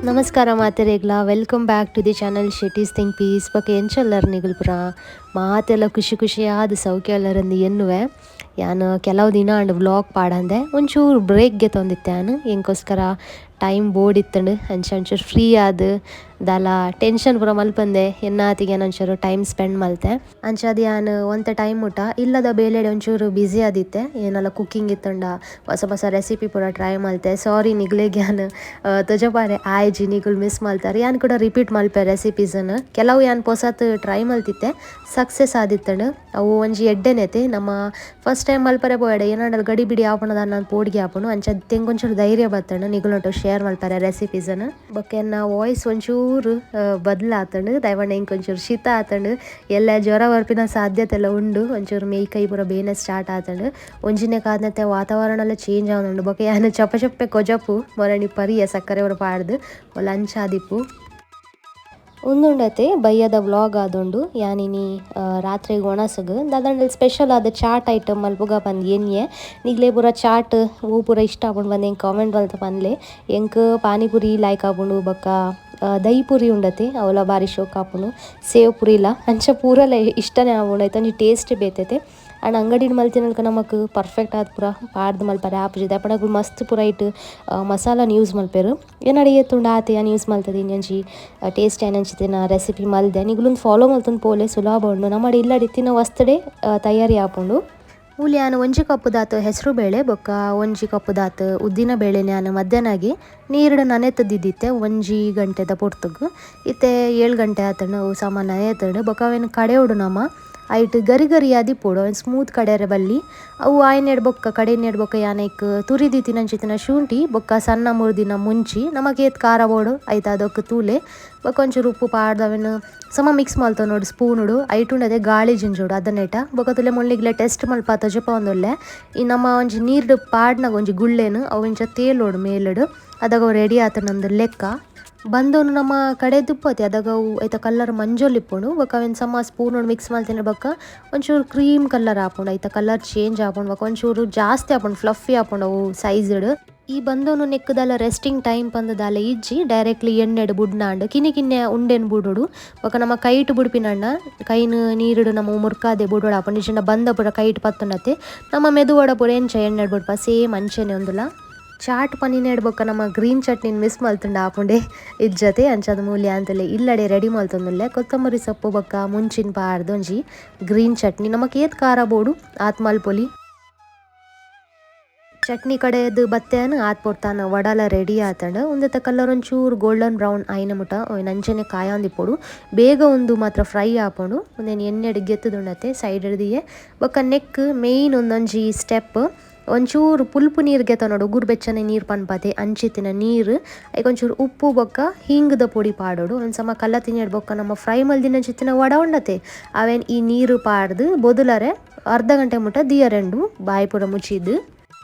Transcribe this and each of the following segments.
ನಮಸ್ಕಾರ ಮಾತೆರೆಗ್ಲ, welcome back to the channel Shetty's think peace. ಬೊಕ ಎಂಚೊಲ್ಲರ್ ನಿಗುಲ್ ಪುರ ಮಾತೆಲ್ಲ ಖುಷಿ ಖುಷಿಯಾದ ಸೌಖ್ಯ ಎಲ್ಲರಂದು ಎನ್ನುವೆ. ಯಾನ್ ಕೆಲವು ದಿನ ಅಂಡ್ ವ್ಲಾಗ್ ಪಾಡಂದೆ ಒಂಚೂರು ಬ್ರೇಕ್ ಗೆತೊಂದಿತ್ತೆ. ಯಾನ್ ಎಂಕೋಸ್ಕರ ಟೈಮ್ ಬೋರ್ಡ್ ಇತ್ತಂಡು, ಅಂಚ ಒಂಚೂರು ಫ್ರೀ ಆದ್ ದಾಲ ಟೆನ್ಷನ್ ಪೂರ ಮಲ್ಪಂದೆ ಎನ್ನಾತಿಗೆ ಒಂಚೂರು ಟೈಮ್ ಸ್ಪೆಂಡ್ ಮಲ್ತೆ. ಅಂಚಾದ್ ಯಾನ್ ಒಂತೆ ಟೈಮ್ ಮುಟ ಇಲ್ಲದ ಬೇಲೆಡೆ ಒಂಚೂರು ಬ್ಯುಸಿ ಆದಿತ್ತೆ. ಏನೆಲ್ಲ ಕುಕ್ಕಿಂಗ್ ಇತ್ತಂಡ ಹೊಸ ಹೊಸ ರೆಸಿಪಿ ಪೂರ ಟ್ರೈ ಮಲ್ತೆ. ಸಾರಿ, ನಿಗ್ಲೆಗ್ ಯಾನ್ ತೊಜಪಾರೆ ಆಯ್ಜಿ, ನಿಗುಲ್ ಮಿಸ್ ಮಲ್ತಾರೆ. ಯಾನ್ ಕೂಡ ರಿಪೀಟ್ ಮಲ್ಪೆ ರೆಸಿಪೀಸನ್. ಕೆಲವು ಯಾನ್ ಪೊಸತ್ ಟ್ರೈ ಮಲ್ತಿತ್ತೆ, ಸಕ್ಸೆಸ್ ಆದಿತ್ತಂಡು. ಅವು ಒಂಜಿ ಎಡ್ಡೆನೆತೆ. ನಮ್ಮ ಫಸ್ಟ್ ಟೈಮ್ ಮಲ್ಪರೆ ಪೋಯಡೆ ಏನಾಂಡಲ ಗಡಿ ಬಿಡಿ ಆಪುಂಡು, ನಾನು ಪೋಡಿಗೆ ಆಪುಂಡು. ಅಂಚ ತೆಂಗೊಂಚೂರು ಧೈರ್ಯ ಬತ್ತಂಡು ನಿಗುಲೊಟ್ಟು ಶೇರ್ ಮಲ್ಪರೆ ರೆಸಿಪೀಸನ್. ಬೊಕ್ಕ ಎನ್ನ ವಾಯ್ಸ್ ಒಂಚೂರು ಬದಲಾತಂಡು, ದಯವಂಡ ಎಂಕ್ ಒಂಚೂರು ಶೀತ ಆತಂಡು. ಎಲ್ಲ ಜ್ವರ ಬರ್ಪಿನ ಸಾಧ್ಯತೆ ಎಲ್ಲ ಉಂಡು. ಒಂಚೂರು ಮೈ ಕೈ ಪೂರ ಬೇನೆ ಸ್ಟಾರ್ಟ್ ಆತಂಡು. ಒಂಜಿನೇ ಕಾದ್ನತೆ ವಾತಾವರಣ ಎಲ್ಲ ಚೇಂಜ್ ಆವೊಂದುಂಡು. ಬೊಕ್ಕ ಯಾನ್ ಚಪ್ಪ ಚಪ್ಪೆ ಕೊಜಪು ಮೊರಣಿ ಪರಿಯ ಸಕ್ಕರೆ ಪೂರ ಪಾಡ್ದು ಲಂಚ್ ಆದಿಪ್ಪು. ಉಂದುಂಡತೆ ಬಯ್ಯದ ವ್ಲಾಗ್ ಆದುಂಡು. ಯಾನಿನಿ ರಾತ್ರೆಗ್ ಒಣಸುಗು ದಾದಂಡಲ್ ಸ್ಪೆಷಲ್ ಆದ ಚಾಟ್ ಐಟಮ್ ಮಲ್ಪುಗ ಪಂದ್ ಎನ್ಯೆ. ನಿಗ್ಲೆ ಪೂರ ಚಾಟ್ ಓ ಪೂರ ಇಷ್ಟ ಆಪುಂಡು ಪಂದ್ ಎಂಕ್ ಕಾಮೆಂಟ್ ಮಲ್ತ್ ಪನ್ಲೆ. ಎಂಕ್ ಪಾನಿಪುರಿ ಲೈಕ್ ಆಪುಂಡು, ಬೊಕ್ಕ ದಹಿ ಪುರಿ ಉಂಡತೆ, ಅವಲ ಬಾರಿ ಶೋಕ್ ಆಪುಂಡು, ಸೇವ್ ಪುರಿಲ. ಅಂಚ ಪೂರಲ ಇಷ್ಟನೇ ಆಪುಂಡು. ಐತ ಟೇಸ್ಟ್ ಬೇತೆತೆ. ಆಂಡ ಅಂಗಡಿಡ್ ಮಲ್ತಿನಲ್ಕ ನಮಕ್ ಪರ್ಫೆಕ್ಟ್ ಆದ್ ಪೂರ ಪಾಡ್ದ್ ಮಲ್ಪರೆ ಆಪುಜಿ. ದಾಯೆ ಅಕುಲು ಮಸ್ತ್ ಪೂರ ಐಟ್ ಮಸಾಲಾನ್ ಯೂಸ್ ಮಲ್ಪೆರ್. ಎನ್ನಡ ಏತುಂಡು ಆತೆ ಯಾನ್ ಯೂಸ್ ಮಲ್ತುದಿನಿ. ಒಂಜಿ ಟೇಸ್ಟ್ ಆಯಿನಂಚಿತ್ತಿನ ರೆಸಿಪಿ ಮಲ್ದೆ. ನಿಗುಲುಂದು ಫಾಲೋ ಮಲ್ತೊಂದು ಪೋಲೆ, ಸುಲಭ ಉಂಡು. ನಮ್ಮಡ ಇಲ್ಲಡ್ ಇತ್ತಿನ ವಸ್ತುಡೇ ತಯಾರಿ ಆಪುಂಡು. ಮೂಲು ಯಾನ್ 1 ಕಪ್ ದಾತ್ ಹೆಸರು ಬೇಳೆ ಬೊಕ್ಕ 1 ಕಪ್ ದಾತ್ ಉದ್ದಿನ ಬೇಳೆನ್ ಯಾನ್ ಮಧ್ಯಾಹ್ನಗೆ ನೀರ್ಡ್ ನನೆತುದಿತ್ತೆ 1 ಗಂಟೆದ ಪೊರ್ತುಗು. ಇತ್ತೆ 7 ಗಂಟೆ ಆತಂಡು, ಅವು ಸಮ ನನೆತುಂಡು. ಬೊಕ್ಕ ಅವೆನ್ ಕಡೆಯೊಡು ನಮ. ಐಟ್ ಗರಿ ಗರಿ ಆದಿಪ್ಪೊಡು, ಅವೆನ್ ಸ್ಮೂತ್ ಕಡೆಯರೆ ಬಲ್ಲಿ. ಅವು ಆಯ್ನೆಡ್ ಬೊಕ್ಕ ಕಡೆನೆಡ್ ಬೊಕ್ಕ ಯಾನ್ ಐಕ್ ತುರಿದಿತ್ತಿನಂಚಿತ್ತಿನ ಶುಂಠಿ ಬೊಕ್ಕ ಸಣ್ಣ ಮುರ್ದಿನ ಮುಂಚಿ, ನಮಕ್ ಏತ್ ಖಾರ ಬೋಡು ಐತ ಅದಕ್ಕೆ ತೂಲೆ, ಬೊಕ್ಕ ಒಂಚೂರು ಉಪ್ಪು ಪಾಡ್ದ್ ಅವೆನ್ ಸಮ ಮಿಕ್ಸ್ ಮಲ್ತೊನೊಡು ಸ್ಪೂನುಡು. ಐಟುಂಡದೆ ಗಾಳಿ ಜಿಂಜೋಡು ಅದನ್ನೇಟ. ಬೊಕ್ಕ ತುಲೆ ಮುಳ್ಳಿಗ್ಲೆ ಟೆಸ್ಟ್ ಮಲ್ಪ ತೊಜಪಾವೊಂದುಲ್ಲೆ. ಈ ನಮ್ಮ ಒಂಜಿ ನೀರ್ಡ್ ಪಾಡ್ನಗ ಒಂಜಿ ಗುಳ್ಳೆನು ಅವು ಇಂಚ ತೇಲೋಡು ಮೇಲುಡು, ಅದಗ ಅವು ರೆಡಿ ಆತನಂದು ಲೆಕ್ಕ. ಬಂದೋನು ನಮ್ಮ ಕಡೆ ದುಪ್ಪತಿ ಅದಾಗ ಅವು ಐತ ಕಲರ್ ಮಂಜೊಲ್ ಇಪ್ಪುಂಡು. ಬೊಕ್ಕ ಅವೆನ್ ಸಮ ಸ್ಪೂನ್ ಮಿಕ್ಸ್ ಮಲ್ತಿನ ಬೊಕ್ಕ ಒಂಚೂರು ಕ್ರೀಮ್ ಕಲರ್ ಆಪುಂಡು, ಐತ ಕಲರ್ ಚೇಂಜ್ ಆಪುಂಡು. ಬೊಕ್ಕ ಒಂಚೂರು ಜಾಸ್ತಿ ಆಪುಂಡು, ಫ್ಲಫಿ ಆಪುಂಡು ಅವು ಸೈಜ್ಡ್. ಈ ಬಂದೋನು ನೆಕ್ಕುದಲ್ಲ ರೆಸ್ಟಿಂಗ್ ಟೈಮ್ ಪಂದದಾಲ ಇಜ್ಜಿ, ಡೈರೆಕ್ಟ್ಲಿ ಎಣ್ಣೆಡ್ ಬುಡ್ನಾಂಡ್ ಕಿನ್ನಿ ಕಿನ್ನೆ ಉಂಡೆನ್ ಬುಡೋಡು. ಬೊಕ್ಕ ನಮ್ಮ ಕೈಟ್ ಬುಡ್ಪಿನಂಡ ಕೈನ್ ನೀರುಡು ನಮ್ಮ ಮುರ್ಕಾದೆ ಬುಡೋಡು ಆಪುಂಡು. ನಿಜಂಡ ಬಂದ ಪೂರ ಕೈಟ್ ಪತ್ತುಂಡತೆ. ನಮ್ಮ ಮೆದುವಡ ಪೂರ ಎಂಚ ಎಣ್ಣೆಡ್ ಬುಡ್ಪ ಸೇಮ್ ಅಂಚೆನೆ ಉಂದುಲ. ಚಾಟ್ ಪನಿನೇಡ್ ಬೊಕ್ಕ ನಮ್ಮ ಗ್ರೀನ್ ಚಟ್ನಿನ್ ಮಿಸ್ ಮಲ್ತುಂಡ ಆಪುಂಡೆ ಇಜ್ಜತೆ. ಅಂಚಾದ ಮೂಲ್ಯ ಅಂತಲೆ ಇಲ್ಲಡೆ ರೆಡಿ ಮಲ್ತೊಂದುಲ್ಲೆ. ಕೊತ್ತಂಬರಿ ಸೊಪ್ಪು ಬೊಕ್ಕ ಮುಂಚಿನ ಪಾಡ್ದ್ ಒಂಜಿ ಗ್ರೀನ್ ಚಟ್ನಿ. ನಮಕ್ ಏತ್ ಖಾರ ಬೋಡು ಆತ್ ಮಲ್ಪೊಲಿ. ಚಟ್ನಿ ಕಡೆದು ಬತ್ತೆನ್ ಆತ್ ಪೊರ್ತಾನ ವಡಲ ರೆಡಿ ಆತಂಡ್. ಉಂದೆತ ಕಲರ್ ಒಂಚೂರು ಗೋಲ್ಡನ್ ಬ್ರೌನ್ ಆಯಿನ ಮುಟ ಅಂಚನೆ ಕಾಯೊಂದಿಪ್ಪೊಡು. ಬೇಗ ಉಂದು ಮಾತ್ರ ಫ್ರೈ ಆಪುಂಡು. ಉಂದೆನ್ ಎಣ್ಣೆಡ್ ಗೆತ್ತುದುಂಡತೆ ಸೈಡ್ ದಿಯೆ. ಬೊಕ್ಕ ನೆಕ್ ಮೇನ್ ಒಂದೊಂಜಿ ಸ್ಟೆಪ್, ಒಂಚೂರು ಪುಲ್ಪು ನೀರು ಗೆತೊನೊಡು, ಉಗುರು ಬೆಚ್ಚನೆ ನೀರು ಪನ್ಪತೆ ಅಂಚಿತ್ತಿನ ನೀರು. ಐಕ್ ಒಂಚೂರು ಉಪ್ಪು ಬೊಕ್ಕ ಹಿಂಗ್ದ ಪೊಡಿ ಪಾಡೊಡು. ಒಂದ್ ಸಮ ಕಲ್ಲ ತಿನ್ನೆಡ್ ಬೊಕ್ಕ ನಮ್ಮ ಫ್ರೈ ಮಲ್ದಿನಂಚಿತ್ತಿನ ವಡ ಉಂಡತೆ, ಅವೆನ್ ಈ ನೀರು ಪಾಡ್ದು ಬೊದುಲರೆ ಅರ್ಧ ಗಂಟೆ ಮುಟ ದಿಯರೆಂಡು ಬಾಯಿ ಪೂರ ಮುಚ್ಚಿದ್.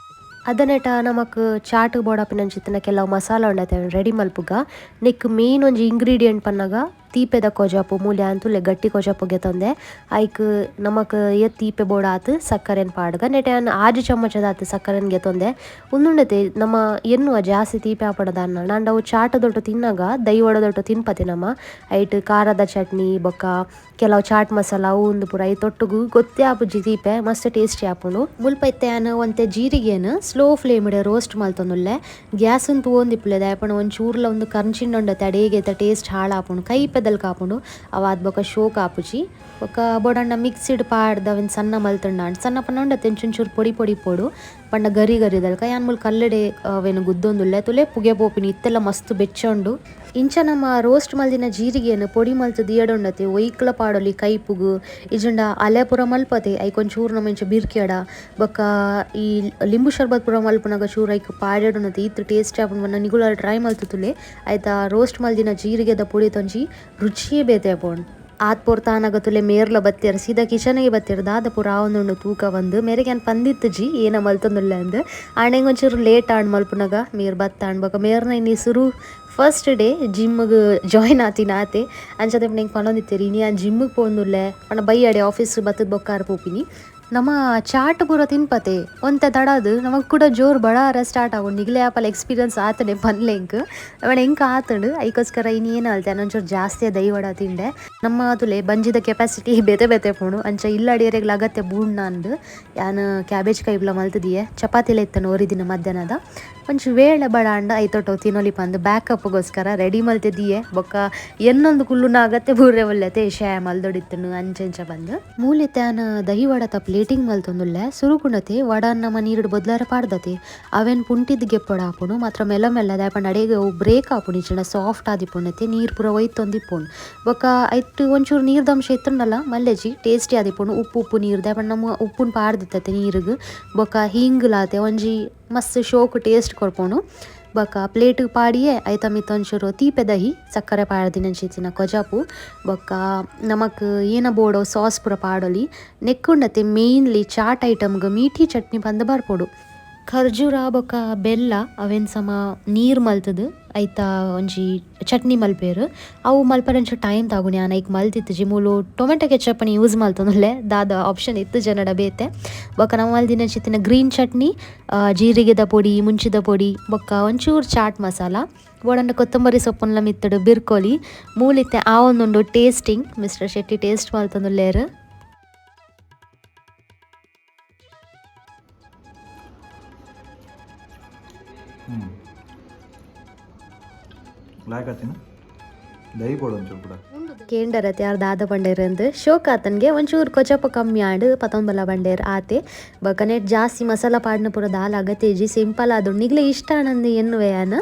ಅದನೆಟ ನಮಕ್ ಚಾಟ್ ಬೋಡಾಪಿನಂಚಿತ್ತಿನ ಕೆಲವು ಮಸಾಲ ಉಂಡತೆ, ರೆಡಿ ಮಲ್ಪುಗ. ನೆಕ್ ಮೇನ್ ಒಂಜಿ ಇಂಗ್ರೀಡಿಯೆಂಟ್ ಪನ್ನಗ ತೀಪೆದ ಕೊಜಪು. ಮೂಲ್ಯ ಅಂತುಲೆ ಗಟ್ಟಿ ಕೊಜಪು ಗೆತೊಂದೆ. ಐಕ್ ನಮಕ್ ಏತ್ ತೀಪೆ ಬೋಡಾತ್ ಸಕ್ಕರೆನ್ ಪಾಡ್ಗ. ನೆಟೆ ಯಾನ್ 6 ಚಮಚದಾತ್ ಸಕ್ಕರೆನ್ ಗೆತೊಂದೆ. ಉಂದುಂಡತೆ ನಮ್ಮ ಎನ್ನುವ ಜಾಸ್ತಿ ತೀಪೆ ಆಪಡದಾನ್ನ ಆಂಡ ಅವು ಚಾಟದೊಟ್ಟು ತಿನ್ನಗ ದೈ ವಡದೊಟ್ಟು ತಿನ್ಪತೆ ನಮ್ಮ. ಐಟ್ ಖಾರದ ಚಟ್ನಿ ಬೊಕ್ಕ ಕೆಲವು ಚಾಟ್ ಮಸಾಲ ಅವು ಉಂದು ಪೂರ ಐತೊಟ್ಟುಗು ಗೊತ್ತೇ ಆಪುಜಿ ತೀಪೆ, ಮಸ್ತ್ ಟೇಸ್ಟಿ ಆಪುಂಡು. ಮುಲ್ಪ ಇತ್ತೆ ಯಾನ್ ಒಂತೆ ಜೀರಿಗೆನ್ slow flame roast ಮಲ್ತೊಂದುಲ್ಲೆ. Gas ತೂವೊಂದಿಪ್ಪುಲೆ, ದಾಯೆ ಪಂಡ ಒಂಚೂರ್ಲ ಒಂದು ಕರ್ಚಿಂಡ ಉಂಡತೆ ಅಡೇಗೆ ಟೇಸ್ಟ್ ಹಾಳಾಪುಂಡು, ಕೈಪೆದಲ್ ಕಾಪುಂಡು. ಅವಾದ್ ಬೊಕ್ಕ ಶೋಕ್ ಆಪುಜಿ. ಬೊಕ್ಕ ಬೋಡಂಡ ಮಿಕ್ಸಿಡ್ ಪಾಡ್ದ್ ಅವೆನ್ ಸಣ್ಣ ಮಲ್ತುಂಡ ಸಣ್ಣ ಪಂಡ ಉಂಡತೆ ಒಂಚೂರು ಪೊಡಿ ಪೊಡಿ ಪೊಡು ಪಂಡ ಗರಿ ಗರಿದಲ್ಕ. ಯಾನ್ ಮುಲ್ ಕಲ್ಲಡೆ ಅವೆನ್ ಗುದ್ದೊಂದುಲ್ಲೆ. ತುಲೆ ಪುಗೆ ಪೋಪಿನಿ, ಇತ್ತೆಲ್ಲ ಮಸ್ತ್ ಬೆಚ್ಚ ಉಂಡು. ಇಂಚ ನಮ್ಮ ರೋಸ್ಟ್ ಮಲ್ದಿನ ಜೀರಿಗೆನ್ ಪೊಡಿ ಮಲ್ತ್ ದಿಯಡುಂಡತೆ ಒಯ್ಕ್ಲ ಪಾಡೊಲಿ. ಕೈಪುಗು ಇಜ್ಜಂಡ ಅಲೆ ಪೂರ ಮಲ್ಪತೆ. ಐಕ್ ಒಂಚೂರು ನಮ್ಮ ಇಂಚ ಬಿರ್ಕ್ಯಡ ಬೊಕ್ಕ ಈ ಲಿಂಬು ಶರ್ಬತ್ ಪೂರ ಮಲ್ಪುನಗ ಚೂರು ಐಕ್ ಪಾಡೆಡುಂಡತೆ, ಈತ್ ಟೇಸ್ಟ್ ಆಪುಂಡು. ನಿಗುಲ ಟ್ರೈ ಮಲ್ತುತುಲೆ. ಐತ ರೋಸ್ಟ್ ಮಲ್ದಿನ ಜೀರಿಗೆದ ಪೊಡಿ ತೊಂಜಿ ರುಚಿಯೇ ಬೇತೆ ಆಪುಂಡು. ಆತ್ ಪೊರ್ತಾನಗ ತುಲೆ ಮೇರ್ಲ ಬತ್ತೆರ್, ಸೀದಾ ಕಿಚನ್ಗೆ ಬತ್ತೆರ್. ದಾದ ಪೂರ ಆವೊಂದುಂಡು ತೂಕ ಬಂದು. ಮೇರೆಗೆ ಯಾನ್ ಪಂದಿತ್ತುಜಿ ಏನ ಮಲ್ತೊಂದುಲ್ಲೆ ಅಂದ್. ಆಂಡ ಎಂಕ್ ಒಂಚೂರು ಲೇಟ್ ಆಂಡ್ ಮಲ್ಪುನಗ. ಮೇರ್ ಬತ್ತಾಂಡ್. ಬೊಕ್ಕ ಮೇರ್ನ ಇನಿ ಸುರು ಫಸ್ಟ್ ಡೇ ಜಿಮ್ಗೆ ಜಾಯಿನ್ ಆತಿನ ಆತೆ. ಅಂಚಾದ್ ಎಂಕ್ ಪನೊಂದಿತ್ತೆರ್, ಇನಿ ಯಾನ್ ಜಿಮ್ಗೆ ಪೋವೊಂದುಲ್ಲೆ ಪಂಡ ಬಯ್ಯಡೆ ಆಫೀಸ್ ಬತ್ತದ್ ಬೊಕ್ಕಾರ ಪೋಪಿನಿ. ನಮ್ಮ ಚಾಟ್ ಪೂರ ತಿನ್ಪತೆ ಒಂತೆ ತಡದು ನಮಕ್ ಕೂಡ ಜೋರು ಬಡಾರ ಸ್ಟಾರ್ಟ್ ಆಗುಂಡು. ನಿಗಲೇ ಆಪಲ್ ಎಕ್ಸ್ಪೀರಿಯನ್ಸ್ ಆತನೆ ಪನ್ಲೆ ಎಂಕ್ ಅವಣ ಎಂಕ್ ಆತಂಡು. ಐಕೋಸ್ಕರ ಇನಿ ಏನಾಲ್ತೆ ಒಂಚೂರು ಜಾಸ್ತಿ ದಹಿ ವಡ ತಿಂಡೆ. ನಮ್ಮ ತುಲೆ ಬಂಜಿದ ಕೆಪಾಸಿಟಿ ಬೇತೆ ಬೇತೆ ಪೋಣು ಅಂಚ ಇಲ್ಲಡಿಯರೆಗ್ಲ ಅಗತ್ಯ ಬೂಣ್ಣ ಅಂದ್ ಯಾನ್ ಕ್ಯಾಬೇಜ್ ಕೈಬ್ಲ ಮಲ್ತದಿಯೆ. ಚಪಾತಿಲ ಇತ್ತನು ಒರಿದಿನ ಮಧ್ಯಾಹ್ನದ ಒಂಚು ವೇಳೆ ಬಡ ಅಂಡ ಐತೊಟ್ಟು ತಿನ್ನೊಲಿ ಪಂದು ಬ್ಯಾಕಪ್ಗೋಸ್ಕರ ರೆಡಿ ಮಲ್ತಿದಿಯೆ. ಬೊಕ್ಕ ಎನ್ನೊಂದು ಕುಲ್ಲುನ ಅಗತ್ಯ ಬೂರೆ ಒಲ್ಲೆತೆ ಶ್ಯಾ ಮಲ್ದೊಡಿತ್ತನು ಅಂಚೆಂಚ ಬಂದು ಮೂಲಿತೆ ಆನ ದಹಿ ವಡತ ಪ್ಲೇಟಿಂಗ್ ಮಲ್ತೊಂದುಲ್ಲೆ. ಸುರುಕುಂಡತೆ ವಡ ನಮ್ಮ ನೀರುಡು ಬೊದ್ಲಾರ ಪಾಡ್ದತೆ ಅವೇನ್ ಪುಂಟಿದ್ ಗೆಪ್ಪೊಡ ಆಪುಂಡು ಮಾತ್ರ ಮೆಲ್ಲ ಮೆಲ್ಲ ದಾಯಪಂಡ ಅಡೆಗೆ ಅವು ಬ್ರೇಕ್ ಆಪುಂಡು ಇಚ್ಚಿಂಡ ಸಾಫ್ಟ್ ಆದಿಪ್ಪುಂಡತೆ ನೀರು ಪೂರ ಒಯ್ತೊಂದಿಪ್ಪುಂಡು. ಬೊಕ್ಕ ಐಟ್ ಒಂಚೂರು ನೀರ್ದಂಶ ಇತ್ತುಂಡಲ ಮಲ್ಲೆಜಿ ಟೇಸ್ಟಿ ಆದಿಪ್ಪುಂಡು. ಉಪ್ಪು ಉಪ್ಪು ನೀರು ದಾಯಪಂಡ ನಮ್ಮ ಉಪ್ಪುನ್ ಪಾಡ್ದಿತ್ತತೆ ನೀರುಗು. ಬೊಕ್ಕ ಹಿಂಗ್ಲಾತೆ ಒಂಜಿ ಮಸ್ತ್ ಶೋಕ್ ಟೇಸ್ಟ್ ಕೊರ್ಪುಂಡು. ಬೊಕ್ಕ ಪ್ಲೇಟ್ ಪಾಡಿಯೇ ಐತ ಮಿತ್ತ್ ಒಂಚೂರು ತೀಪೆ ದಹಿ ಸಕ್ಕರೆ ಪಾಡ್ದಿನಂಚಿತ್ತಿನ ಕೊಜಪು ಬೊಕ್ಕ ನಮಕ್ ಏನ ಬೋಡೋ ಸಾಸ್ ಪೂರ ಪಾಡೊಲಿ. ನೆಕ್ಕುಂಡತೆ ಮೇನ್ಲಿ ಚಾಟ್ ಐಟಮ್ಗ್ ಮೀಠಿ ಚಟ್ನಿ ಪಂದ್ ಬರ್ಪೊಡು. ಖರ್ಜೂರ ಬೊಕ್ಕ ಬೆಲ್ಲ ಅವೆನ್ ಸಮ ನೀರು ಮಲ್ತದು ಐತ ಒಂಜಿ ಚಟ್ನಿ ಮಲ್ಪೇರು. ಅವು ಮಲ್ಪರೆ ಒಂಚೂರು ಟೈಮ್ ತಾಗುನಿ ಯಾನ್ ಐಕ್ ಮಲ್ತಿತ್ತಿಜಿ. ಮೂಲು ಟೊಮೆಟೊ ಕೆಚಪ್ನ ಯೂಸ್ ಮಲ್ತೊಂದುಲ್ಲೆ ದಾದ ಆಪ್ಷನ್ ಇತ್ತು ಜನಡ ಬೇತೆ. ಬೊಕ್ಕ ನಮ ಮಲ್ದಿನಂಚಿತ್ತಿನ ಗ್ರೀನ್ ಚಟ್ನಿ, ಜೀರಿಗೆದ ಪೊಡಿ, ಮುಂಚಿದ ಪೊಡಿ ಬೊಕ್ಕ ಒಂಚೂರು ಚಾಟ್ ಮಸಾಲ ಬೋಡಂಡ ಕೊತ್ತಂಬರಿ ಸೊಪ್ಪುನ್ಲ ಮಿತ್ತಡು ಬಿರ್ಕೊಲಿ. ಮೂಲಿತ್ತೆ ಆವೊಂದುಂಡು tasting mister Shetty taste ಮಲ್ತೊಂದುಲ್ಲೇರು. ಲಾಯ್ಕ್ ಆತಿನ ದಹಿ ಪೋಡು ಒಂಚೂರು ಕೂಡ ಕೇಂಡರತೆ ಯಾರು ದಾದ ಬಂಡೇರ್ ಅಂದ್ ಶೋಕ್ ಆತನ್ಗೆ ಒಂಚೂರು ಕೊಚಪ ಕಮ್ಮಿ ಆಂಡ್ ಪತೊಂಬಲ ಬಂಡೇರ್ ಆತೆ. ಬೊಕ್ಕ ನೆಟ್ ಜಾಸ್ತಿ ಮಸಾಲ ಪಾಡ್ನ ಪೂರ ದಾಲ ಅಗತ್ಯ ಸಿಂಪಲ್ ಆದು ನಿಗ್ಲೆ ಇಷ್ಟ ಆನಂದ್ ಎನ್ನುವೆ ಯಾನ್.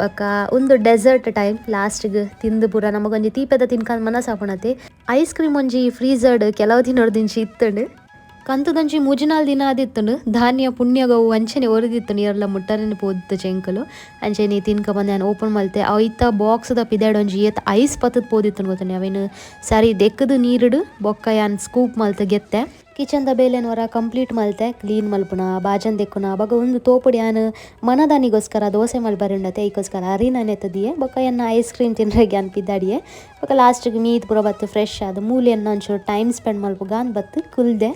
ಬೊಕ್ಕ ಉಂದು ಡೆಸರ್ಟ್ ಟೈಮ್ ಲಾಸ್ಟ್ಗ್ ತಿಂದು ಪೂರ ನಮಗೊಂಜಿ ತೀಪೆದ ತಿನ್ಕಂದ್ ಮನಸ್ಸಾಪುಣತೆ. ಐಸ್ ಕ್ರೀಮ್ ಒಂಜಿ ಫ್ರೀಸರ್ಡ್ ಕೆಲವು ದಿನೊರ್ದಿಂಚಿ ಇತ್ತಂಡು. ಕಂತುದಂಚಿ ಮೂಜಿನಾಲ್ ದಿನ ಆದಿತ್ತುಂಡು. ಧಾನ್ಯ ಪುಣ್ಯಗವು ಅಂಚನೆ ಒರಿದಿತ್ತುಂಡು ಏರ್ಲ ಮುಟ್ಟರನೆ ಪೋದಿತ್ತು ಚೆಂಕಲು. ಅಂಚನೆ ತಿನ್ಕ ಬಂದೆ ನಾನು ಓಪನ್ ಮಲ್ತೆ ಐತ ಬಾಕ್ಸ್ದ ಪಿದಾಡ್ ಒಂಜಿ ಏತ್ ಐಸ್ ಪತ್ತದ್ ಪೋದಿತ್ತುಂಡು ಗೊತ್ತನೆ ಅವೇನು ಸರಿ ದೆಕ್ಕದು ನೀರುಡು ಬೊಕ್ಕ ಯಾನ್ ಸ್ಕೂಪ್ ಮಲ್ತ ಗೆತ್ತೆ. ಕಿಚನ್ದ ಬೇಲೆನ್ ಹೊರ ಕಂಪ್ಲೀಟ್ ಮಲ್ತೆ ಕ್ಲೀನ್ ಮಲ್ಪುನ ಬಾಜನ್ ದೆಕ್ಕುನ ಬೊಕ ಉಂದು ತೋಪುಡಿ ಯಾನ್ ಮನದಾನಿಗೋಸ್ಕರ ದೋಸೆ ಮಲ್ಪರುಂಡತೆ ಐಕೋಸ್ಕರ ಅರಿನ ನೆತ್ತದಿಯೆ. ಬೊಕ್ಕ ಎನ್ನ ಐಸ್ ಕ್ರೀಮ್ ತಿನ್ರೆಗೆ ಯಾನ್ ಪಿದಾಡಿಯೆ. ಬೊಕ್ಕ ಲಾಸ್ಟ್ಗೆ ಮೀತ್ ಪೂರ ಬತ್ತು ಫ್ರೆಶ್ ಆದ್ ಮೂಲೆಯನ್ನ ಒಂಚೂರು ಟೈಮ್ ಸ್ಪೆಂಡ್ ಮಲ್ಪುಗ ಅಂದ್ ಬತ್ತು ಕುಲ್ದೆ.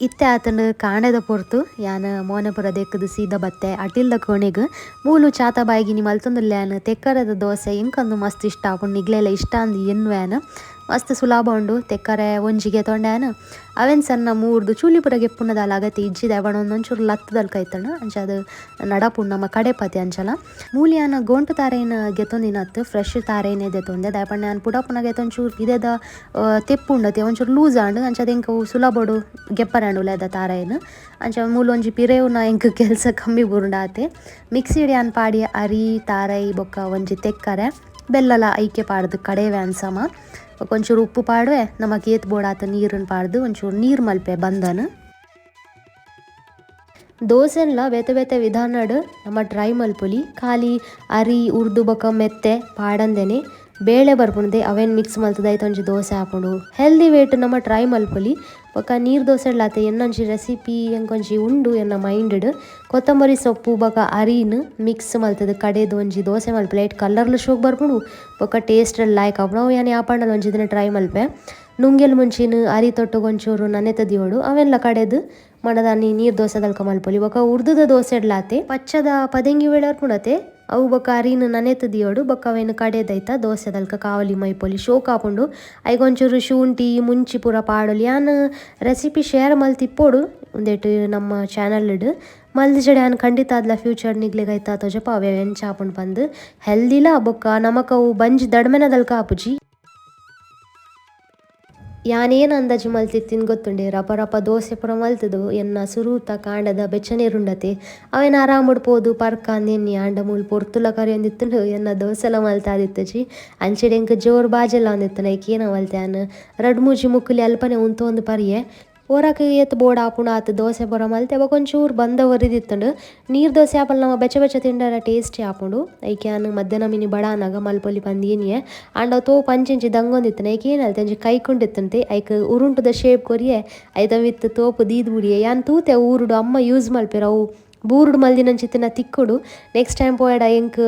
ಇತ್ತೆ ಆತನ ಕಾಣದ ಪೊರ್ತು ಯಾನ್ ಮೋನೆಪುರ ದೆಕ್ಕದು ಸೀದಾ ಬತ್ತೆ ಅಟಿಲ್ದ ಕೋಣೆಗ್. ಮೂಲು ಚಾತ ಬಾಯಿಗಿನಿ ಮಲ್ತೊಂದುಲ್ಲೆ ಯಾನ್ ತೆಕ್ಕರೆದ ದೋಸೆ ಎಂಕಂದು ಮಸ್ತ್ ಇಷ್ಟ ಆಪುಂಡು ನಿಗ್ಲೆಲ ಇಷ್ಟ ಅಂದ್ ಎನ್ನುವೆ. ಮಸ್ತ್ ಸುಲಭ ಉಂಡು ತೆಕ್ಕರೆ ಒಂಜಿಗೆ ತೊಂಡ್ಯಾನ್ ಅವೆನ್ ಸಣ್ಣ ಮೂರ್ದು ಚೂಲಿ ಪೂರ ಗೆಪ್ಪುನದಾಲ ಅಗತ್ಯ ಇಜ್ಜಿದೆ ಅವಣ ಒಂದೊಂಚೂರು ಲತ್ತದಲ್ಕ ಐತಣ ಅಂಚ ಅದು ನಡಪುಂಡು ನಮ್ಮ ಕಡೆಪತಿ ಅಂಚಲ. ಮೂಲಿಯಾನ ಗೋಂಟು ತಾರೇನ ಗೆತ್ತೊಂದಿನತ್ತು ಫ್ರೆಶ್ ತಾರೇನೆ ದೆತ್ತೊಂದೆ ದಾಯಪಂಡ ಯಾನ್ ಪುಡ ಪುನ ಗೆತ್ತೊಂಚೂರು ಇದೆದ ತೆಪ್ಪುಂಡತೆ ಒಂಚೂರು ಲೂಸ್ ಆಂಡ್ ಅಂಚ ಅದು ಎಂಕ್ ಸುಲಭಡು ಗೆಪ್ಪರಂಡು ಉಲೇದ ತಾರೇನ್. ಅಂಚ ಮೂಲೊಂಜಿ ಪಿರೇವುನ ಎಂಕ್ ಕೆಲಸ ಕಮ್ಮಿ ಬುರುಂಡಾತೆ. ಮಿಕ್ಸಿಡ್ ಯಾನ್ ಪಾಡಿ ಅರಿ ತಾರೈ ಬೊಕ್ಕ ಒಂಜಿ ತೆಕ್ಕರೆ ಬೆಲ್ಲಲ ಐಕೆ ಪಾಡ್ದು ಕಡೆವೆ ಅನ್ಸಮ. ಒಂಚೂರು ಉಪ್ಪು ಪಾಡುವೆ ನಮಕ್ ಏತ್ ಬೋಡಾತ ನೀರನ್ನು ಪಾಡ್ದು ಒಂಚೂರು ನೀರು ಮಲ್ಪೆ ಬಂದನು. ದೋಸೆನ್ಲ ಬೇತೆ ಬೇತೆ ವಿಧಾನಡ್ ನಮ ಟ್ರೈ ಮಲ್ಪೊಲಿ. ಖಾಲಿ ಅರಿ ಉರ್ದು ಬೊಕ ಮೆತ್ತೆ ಪಾಡಂದೆನೆ ಬೇಳೆ ಬರ್ಪುಂಡೆ ಅವೇನ್ ಮಿಕ್ಸ್ ಮಲ್ತದ ಐತ ಒಂಜಿ ದೋಸೆ ಆಪುಂಡು. ಹೆಲ್ದಿ ವೇಟ್ ನಮ ಟ್ರೈ ಮಲ್ಪೊಲಿ. ಬೊಕ ನೀರು ದೋಸೆ ಲಾತೆ ಎನ್ನೊಂಜಿ ರೆಸಿಪಿ ಎಂಕೊಂಜಿ ಉಂಡು ಎನ್ನ ಮೈಂಡ್. ಕೊತ್ತಂಬರಿ ಸೊಪ್ಪು ಬೊಕ ಅರಿನ್ ಮಿಕ್ಸ್ ಮಲ್ತದ ಕಡೆದು ಒಂಜಿ ದೋಸೆ ಮಲ್ಪಲೆ ಐಟ್ ಕಲರ್ಲ ಶೋಕ್ ಬರ್ಪುಂಡು ಬೊಕ ಟೇಸ್ಟ್ ಲಾಯ್ಕ್ ಆಪುಂಡು. ಅವು ಯಾನ್ ಯಾಪಂಡಲ ಒಂಜಿ ದಿನ ಟ್ರೈ ಮಲ್ಪೆ. ನುಂಗೆಲ್ ಮುಂಚಿನ ಅರಿ ತೊಟ್ಟುಗ್ ಒಂಚೂರು ನನೆತ ದಿಯೋಡು ಅವೆನ್ಲ ಕಡೆದು ಮನದಾನಿ ನೀರು ದೋಸೆ ದಲ್ಕ ಮಲ್ಪೊಲಿ. ಬೊಕ ಉರ್ದುದ ದೋಸೆಡ್ಲಾತೆ ಪಚ್ಚದ ಪದೆಂಗಿ ಬೇಳೆ ಬರ್ಪುಂಡತೆ ಅವು ಬೊಕ ಅರಿನ್ ನನೆತ ದಿಯೋಡು ಬೊಕ ಅವೇನು ಕಡೆದೈತ ದೋಸೆ ದಲ್ಕ ಕಾವಲಿ ಮೈಪೊಲಿ ಶೋಕ್ ಆಪುಂಡು. ಐಕ್ ಒಂಚೂರು ಶುಂಠಿ ಮುಂಚಿ ಪೂರ ಪಾಡೊಲಿ. ಯಾನ್ ರೆಸಿಪಿ ಶೇರ್ ಮಲ್ತಿಪ್ಪೊಡು ಉಂದೆಟ್ ನಮ್ಮ ಚಾನಲ್ ಡ್ ಮಲ್ದಿಜಡ ಯಾನ್ ಖಂಡಿತ ಆದ್ಲ ಫ್ಯೂಚರ್ ನಿಗ್ಲೆಗ್ ಐತ ತೋಜಪ ಅವೇ ಎಂಚ ಆಪುಂಡು ಪಂದ್. ಹೆಲ್ದಿಲ ಬೊಕ್ಕ ನಮಕ್ ಅವು ಬಂಜಿ ದಡ್ಮೆನದಲ್ಕ ಆಪುಜಿ. ಯಾನೇನು ಅಂದಾಜು ಮಲ್ತಿತ್ತಿನ ಗೊತ್ತುಂಡೆ ರಪ ರಪ ದೋಸೆ ಪೂರ ಮಲ್ತದು ಎನ್ನ ಸುರೂತ ಕಾಂಡದ ಬೆಚ್ಚನೀರುಂಡತೆ ಅವೇನ ಆರಾಮಡ್ ಪೋದು ಪರ್ಕ ಅಂದ್ ಆಂಡ ಮೂಲು ಪೊರ್ತುಲ ಕರಿಯೊಂದಿತ್ತುಂಡು ಎನ್ನ ದೋಸೆಲ ಮಲ್ತಾದಿತ್ತುಜಿ. ಅಂಚೆಡ್ ಎಂಕ್ ಜೋರು ಬಾಜೆಲ ಆವೊಂದಿತ್ತುಂಡು ಐಕ್ ಏನ ಮಲ್ತೆ ಯಾನ್ ರಡ್ಡ್ ಮೂಜಿ ಮುಕ್ಕುಲಿ ಅಲ್ಪನೆ ಉಂತೊಂದು ಪರಿಯೆ. ಒರಕ್ ಏತ್ ಬೋಡ ಆಪುಂಡು ಆತ್ ದೋಸೆ ಪೂರ ಮಲ್ತೆ ಬೊಕ ಒಂಚೂರು ಬಂದ ಒರಿದಿತ್ತುಂಡು. ನೀರು ದೋಸೆ ಆಪಲ್ ನಮ ಬೆಚ್ಚ ಬೆಚ್ಚ ತಿಂಡರ ಟೇಸ್ಟಿ ಆಪುಂಡು. ಐಕ್ ಯಾನ್ ಮಧ್ಯಾಹ್ನ ಮಿನಿ ಬಡಾನಗ ಮಲ್ಪೊಲಿ ಪಂದ್ ಎನ್ನಿಯೆ. ಆಂಡ ಅವು ತೋಪ್ ಅಂಚೆಂಚಿ ದಂಗೊಂದಿತ್ತುಂಡು ಐಕ್ ಏನ್ ಅಂಚಿ ಕೈಕೊಂಡಿತ್ತಂತೆ ಐಕ್ ಉರುಂಟುದ ಶೇಪ್ ಕೊರಿಯೆ ಐತ ಮಿತ್ತ್ ತೋಪು ದೀದ್ ಬುಡಿಯೆ. ಯಾನ್ ತೂತೆ ಊರುಡು ಅಮ್ಮ ಯೂಸ್ ಮಲ್ಪೆರ್ ಅವು ಬೂರುಡು ಮಲ್ದಿನಂಚಿತ್ತಿನ ತಿಕ್ಕುಡು. ನೆಕ್ಸ್ಟ್ ಟೈಮ್ ಪೋಯಡ ಎಂಕ್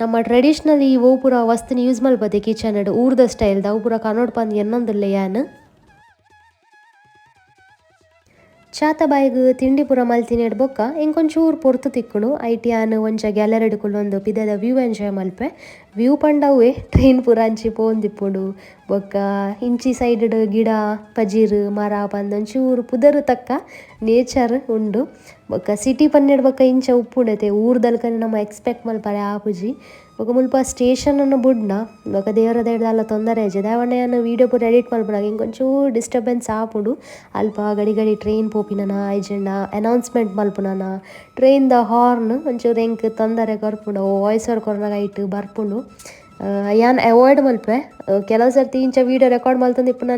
ನಮ್ಮ ಟ್ರೆಡಿಷನಲ್ ಈ ಓ ಪೂರ ವಸ್ತುನ ಯೂಸ್ ಮಲ್ಪದೆ ಕಿಚನ್ ಊರ್ದ ಸ್ಟೈಲ್ದ ಅವು ಪೂರ ಕನೋಡ್ ಪಂದ್ ಎನ್ನೊಂದುಲ್ಲೆ ಯಾನ್. ಚಾತ ಬಾಯಿಗ್ ತಿಂಡಿ ಪೂರ ಮಲ್ತಿನೆಡ್ ಬೊಕ್ಕ ಎಂಕೊಂಚೂರು ಪೊರ್ತು ತಿಕ್ಕುಂಡು. ಐಟ್ ಯಾನ್ ಒಂಜ ಗ್ಯಾಲರಿಡ್ ಕುಲ್ಲೊಂದು ಪಿದದ ವ್ಯೂ ಎಂಜಾಯ್ ಮಲ್ಪೆ. ವ್ಯೂ ಪಂಡ ಅವ್ವೆ ಟ್ರೈನ್ ಪೂರ ಅಂಚಿ ಪೋವೊಂದಿಪ್ಪುಂಡು. ಬೊಕ್ಕ ಇಂಚಿ ಸೈಡ್ ಗಿಡ ಪಜಿರ್ ಮರ ಪಂದ್ ಒಂಚೂರು ಪುದರ್ ತಕ್ಕ ನೇಚರ್ ಉಂಡು. ಬೊಕ್ಕ ಸಿಟಿ ಪನ್ನೆಡ್ ಬೊಕ್ಕ ಇಂಚ ಉಪ್ಪುಂಡತೆ ಊರ್ದಲ್ಕನೆ ನಮ ಎಕ್ಸ್ಪೆಕ್ಟ್ ಮಲ್ಪರೆ ಆಪುಜಿ. ಬೊಕ್ಕ ಮುಲ್ಪ ಸ್ಟೇಷನ್ ಅನ್ನು ಬುಡ್ನ ಬೊಕ್ಕ ದೇವರ ದಯೆಡ್ ತೊಂದರೆ ಆಯ್ಜಿ. ದಾಯೆ ಯಾನ್ ವೀಡಿಯೋ ಪೂರ ಎಡಿಟ್ ಮಲ್ಪುನಗ ಎಂಕ್ ಒಂಚೂರು ಡಿಸ್ಟರ್ಬೆನ್ಸ್ ಆಪುಂಡು. ಅಲ್ಪ ಗಡಿ ಗಡಿ ಟ್ರೈನ್ ಪೋಪಿನನ ಐಜೆಂಡ ಅನೌನ್ಸ್ಮೆಂಟ್ ಮಲ್ಪುನನ ಟ್ರೈನ್ ದ ಹಾರ್ನ್ ಒಂಚೂರು ಎಂಕ್ ತೊಂದರೆ ಕೊರ್ಪುಂಡು. ವಾಯ್ಸ್ ಓವರ್ ಕೊರ್ನಗ ಐಟ್ ಬರ್ಪುಂಡು. ಯಾನ್ ಅವಾಯ್ಡ್ ಮಲ್ಪೆ. ಕೆಲವು ಸರ್ತಿ ಇಂಚ ವೀಡಿಯೋ ರೆಕಾರ್ಡ್ ಮಲ್ತೊಂದು ಇಪ್ಪುನ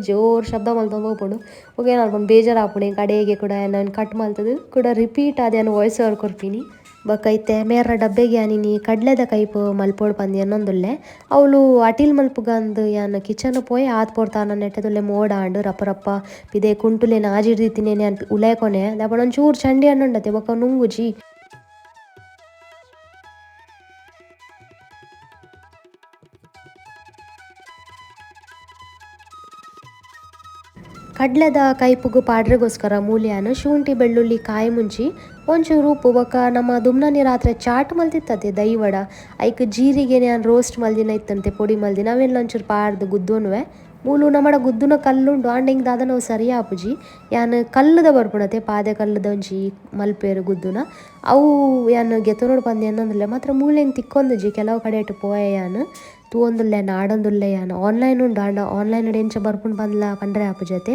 ಜೋರ್ ಶಬ್ದ ಮಲ್ತೊಂದು ಪೋಪುಂಡು. ಬೊಕ ಏನಾಪುಂಡು ಬೇಜಾರ್ ಆಪುಂಡು. ಎಂಕ್ ಅಡೇಗೆ ಕೂಡ ಯಾನ್ ಕಟ್ ಮಲ್ತದು ಕೂಡ ರಿಪೀಟ್ ಆದ್ ಯಾನ್ ವಾಯ್ಸ್ ಓವರ್ ಕೊರ್ಪಿನಿ. ಬೊಕ್ಕ ಇತ್ತೆ ಮೇರ ಡಬ್ಬೆಗೆ ಯಾನಿನಿ ಕಡ್ಲೆದ ಕೈಪು ಮಲ್ಪೊಡು ಪಂದ್ ಎನ್ನೊಂದುಲ್ಲೆ. ಅವ್ಲು ಅಟಿಲ್ ಮಲ್ಪುಗಂದ್ ಯಾನ್ ಕಿಚನ್ ಪೋಯೆ ಆತ್ ಪೊರ್ತಾನ ನೆಟ್ಟದುಲ್ಲೆ ಮೋಡ ಆಂಡ್ ರಪ್ಪ ರಪ್ಪ ಪಿದೆ ಕುಂಟುಲೆನ್ ಆಜಿಡ್ದಿತ್ತಿನೇನೆ ಯಾನ್ ಉಲೈ ಕೊನೆ ದಾಯೆ ಒಂಚೂರು ಚಂಡಿ ಅಣ್ಣುಂಡತೆ ಬೊಕ್ಕ ನುಂಗುಜಿ. ಕಡ್ಲೆದ ಕೈಪುಗು ಪಾಡ್ರೆಗೋಸ್ಕರ ಮೂಲ್ಯಾನ್ ಶುಂಠಿ ಬೆಳ್ಳುಳ್ಳಿ ಕಾಯಿ ಮುಂಚಿ ಒಂಚೂರು ಉಪ್ಪು ಬೊಕ್ಕ ನಮ್ಮ ದುಮ್ನಾನಿ ರಾತ್ರೆ ಚಾಟ್ ಮಲ್ತಿತ್ತತೆ ದೈ ವಡ ಐಕ್ ಜೀರಿಗೆನೆ ಯಾನ್ ರೋಸ್ಟ್ ಮಲ್ದಿನ ಇತ್ತಂತೆ ಪೊಡಿ ಮಲ್ದಿನ ಅವೆಲ್ಲ ಒಂಚೂರು ಪಾಡ್ದು ಗುದ್ದೊನುವೆ. ಮೂಲು ನಮ್ಮಡ ಗುದ್ದುನ ಕಲ್ಲುಂಡು ಆಂಡ ಇಂಕ್ ದಾದನ ಸರಿ ಆಪುಜಿ. ಯಾನ್ ಕಲ್ಲುದ ಬರ್ಪುಂಡತೆ ಪಾದೆ ಕಲ್ಲುದ ಒಂಜಿ ಮಲ್ಪೇರು ಗುದ್ದುನ ಅವು ಯಾನ್ ಗೆತೊನೊಡು ಪಂದ್ ಎನ್ನೊಂದುಲ್ಲೆ. ಮಾತ್ರ ಮೂಲೆಂಗ್ ತಿಕ್ಕೊಂದುಜಿ ಕೆಲವು ಕಡೆಟ್ ಪೋಯೆ ಯಾನ್ ತೂವೊಂದುಲ್ಲೆ ನಾಡೊಂದುಲ್ಲೆ ಯಾನ್ ಆನ್ಲೈನ್ ಉಂಡು ಆಂಡ ಆನ್ಲೈನ್ ಎಂಚ ಬರ್ಪುಂಡು ಪಂದ್ಲ ಪಂಡ್ರೆ ಆಪುಜತೆ.